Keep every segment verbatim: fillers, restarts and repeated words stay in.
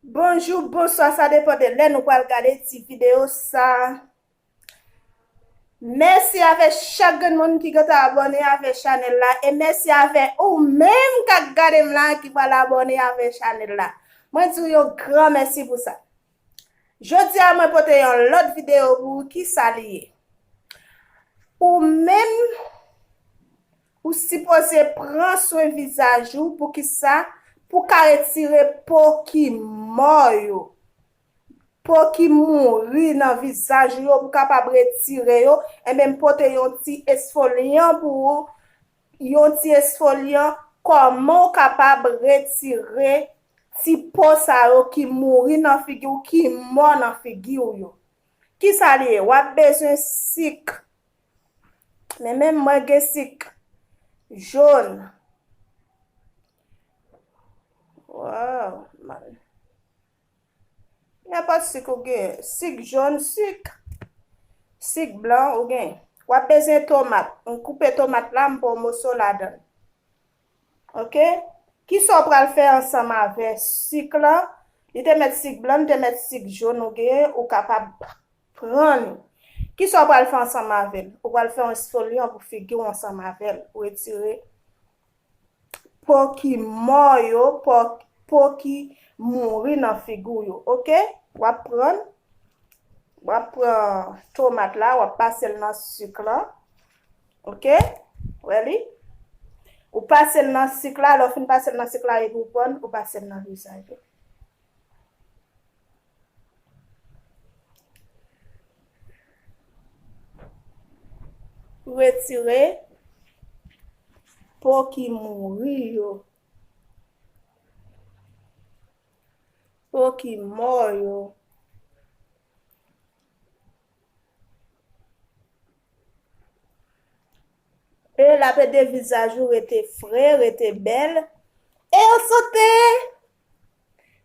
Bonjou, bonswa, sa depann de lè nou pral gade ti videyo sa. Mèsi avè chak grenn moun ki gentan abòne avè chanèl la. E mèsi avè ou menm k ap gade m la ki pral abòne avè chanèl la. Mwen di w yon gran mèsi pou sa. Jodi a, mwen pote yon lòt videyo pou ou. Kisa li ye? Ou menm, ou sipoze pran swen vizaj ou. Poukisa? Pou ka retire po ki mò yo. Po ki mouri nan vizaj ou yo, pou kapab retire yo. Enben, m pote yon ti esfolyan pou ou. Yon ti esfolyan, kòman w kapab retire ti po sa yo ki mouri nan figi w, ki mò nan figi w yo. Kisa li ye? W ap bezwen sik. Men menm mwen gen sik jòn. Waw. Nenpòt sik ou gen. Sik jòn, sik, sik blan ou gen. W ap bezwen tomat. M koupe tomat la, m pran yon moso ladan l. Oke? Kisa w pral fè ansanm avè sik lan? Li te mèt sik blan, li te mèt sik jòn ou genyen, ou kapab pran li. Kisa w pral fè ansanm avè l? Ou pral fè yon esfolyan pou figi w ansanm avè l. Ou retire po ki mò yo, po, po ki mouri nan figi w yo. Oke? W ap pran, w ap pran tomat la, w ap pase l nan sik lan. Oke? Wè li? Ou pase l nan sik la, lè w fin pase l nan sik la, epi w pran, ou pase l nan vizaj ou. Retire po ki mouri yo. Po ki mò yo. E l ap ede vizaj ou rete fre, rete bèl. E an sante!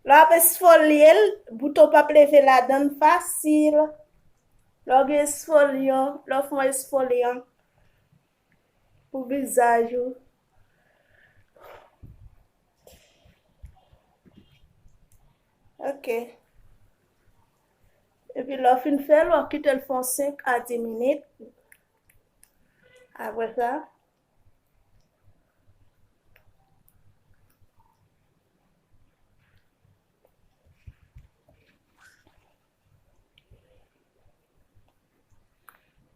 Lè w ap esfolye l, bouton p ap leve ladan l fasil. Lè w gen esfolyan, lè w fè yon esfolyan pou vizaj ou. Ok. Epi lè w fin fè l, w ap kite l fè yon senk a dis minit. Apre sa,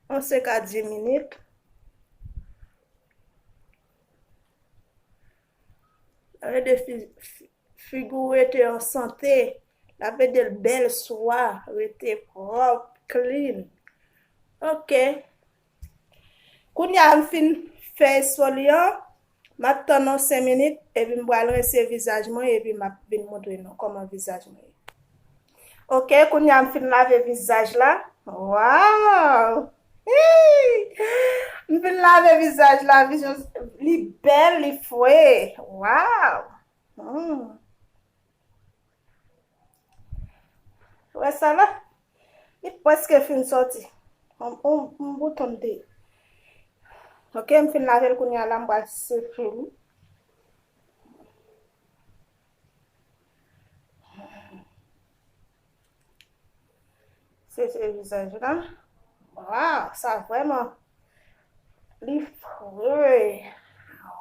yon senk a dis minit. Ede fi-, fi-, figi w rete an sante. L ap ede l bèl swa, rete pwòp, clean. Ok. Kounye a m fin fè esfolyan, m ap tann yon senk minit, epi m pral rense vizaj mwen, epi m ap vin montre nou kòman vizaj mwen ye. Ok, kounye a m fin lave vizaj la. Waw! Hi! M fin lave vizaj la, vizaj li bèl, li fre. Waw! Hmm. Wè sa la? Li prèske fin sòti. On, on, on bouton de. Ok, m fin lave l kounye a la, m pral seche li. Seche vizaj la. Waw, sa vrèman, li fre.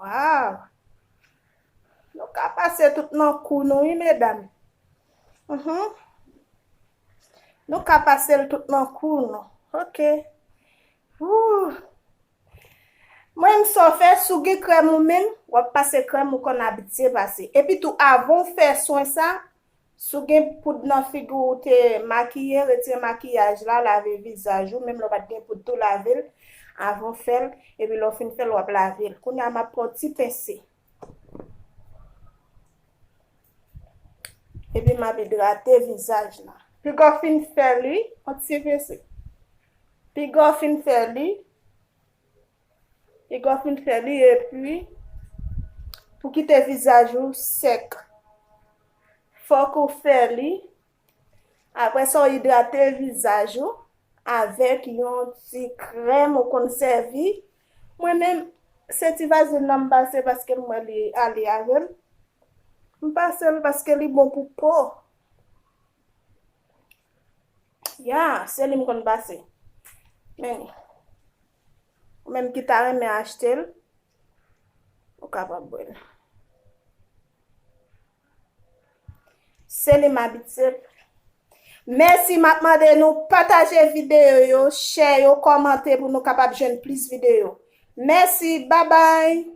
Waw. Nou ka pase tout nan kou nou, wi, medam. Mhm. Nou ka pase l tout nan kou nou. Ok. Woo. Mwen, m sa w fè, si w gen krèm ou menm, w ap pase krèm ou konn abitye pase. Epi tou, avan w fè swen sa, si w gen poud nan figi w, ou te makiye, retire makiyaj la, lave vizaj ou, menm lè w pa t gen poud tou, lave l avan w fè l, epi lè w fin fè l, w ap lave l. Kounye a, m ap pran ti pense. Epi m ap idrate vizaj la. Piga w fin fè li, yon ti pense. Piga w fin fè li, Piga w fin fè li, epi pou kite vizaj ou sèk, fòk ou fè li. Apre sa, w idrate vizaj ou avèk yon ti krèm ou konn sèvi. Mwen menm, se ti vazlin nan m pase paske m wè li ale avè m. M pase l paske li bon pou po. Ya, se li m konn pase. Men li. Ou menm ki ta renmen achte l, ou kapab bwè l. Se li m abitye. Mèsi, m ap mande nou pataje videyo yo, share yo, kòmante pou nou kapab jwenn plis videyo. Mèsi, babay!